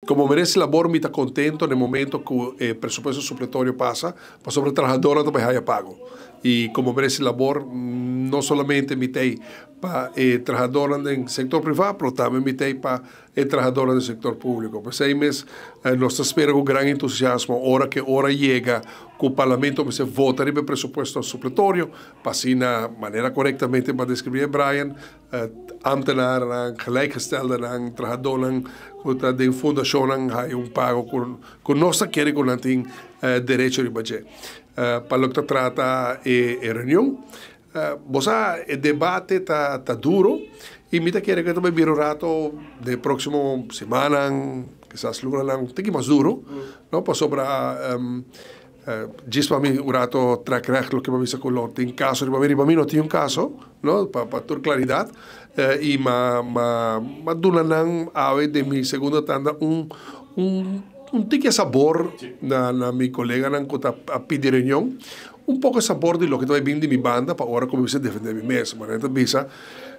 Como minister di Labor, mi ta contento na momento cu e presupuesto supletorio pasa, pasobra trahado tambe haya pago. Y como minister di Labor, no solamente mi t'ey pa e trahado den sector priva, pero tambe mi t'ey pa e trahado den sector publico. Pues ey mes, nos ta spera cu gran entusiasmo ora cu ora yega cu parlamento mester vota e presupuesto supletorio, pa asina, manera corectamente pa describi Brian, ambtenaren, gelijkgestelden, trahadornan, cu ta den fundacion hay un pago cu nos kier cu nan tin derecho di budget. Pa loke ta trata e reunion, bo e debate ta duro y mi ta kere cu tambe bira rato di proximo siman, kisas luna, tin cu mas duro, no, pasobra djis pa mi un rato trek recht loke mi bisa cu tin caso riba mi, riba mi no tin un caso, no, pa tur claridad, y m'a duna nan awe den mi segundo tanda un tiki sabor na mi coleganan cu a pidi reunion, un poco sabor di loke ta bin di mi banda pa ora cuminsa defende mi mes. Ma nan bisa,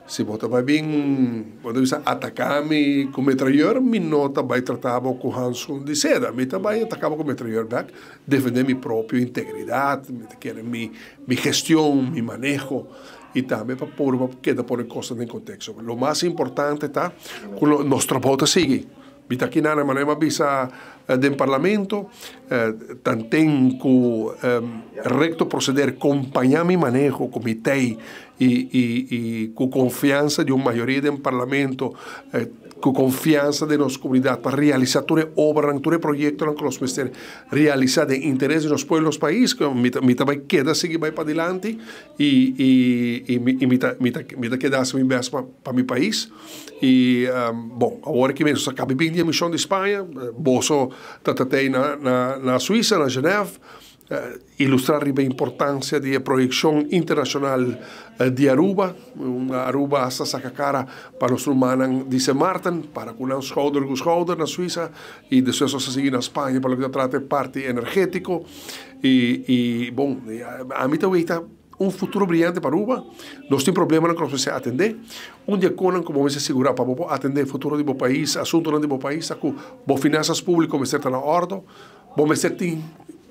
si bo ta bin, bo bisa ataca mi cu mitrailleur, mi no ta bay trata bo cu handschoen di seda, mi ta bay ataca bo cu mitrailleur back, defende mi propio integridad, mi kier mi gestion, mi maneho y tambe pa por keda pone cos den contexto. Lo mas importante ta cu nos trabou ta sigui. Mi ta aki na manera bisa den parlamento, tanten cu recto proceder acompaña mi maneho, comite y cu confiansa di un mayoria den parlamento, cu confiansa di nos comunidad pa realisa tur e obra, tur proyecto cu nos mester realisa den interes di nos pueblo, nos pais, cu mi tambe keda sigui bay pa dilanti y mi ta keda haci mi best pa mi pais. Y, bon, awor cu mi a caba di mision di Spaña, boso tabata na Suiza, na Genève, ilustra e importancia di proyeccion internacional di Aruba. Aruba a saca cara pa nos rumannan di Sint Maarten, pa cu un schouder cu schouder na Suiza, y despues nos a sigui na Spaña pa loke ta trata parti energetico. Y bon, ami ta un futuro briyante pa Aruba. Nos tin problema cu nos mester atende. Un dia cu con bo sigura pa atende futuro di bo pais, asunto di bo pais, cu bo finanzas publico mester ta na orde, bo mester tin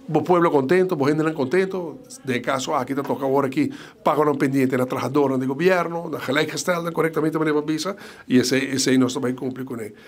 bo pueblo contento, bo hende contento. Den caso aki ta toca awor aki pago pendiente na trahado di gobierno, na gelijkgestelde, corectamente manera bisa, y esey nos tambe cumpli cu ne.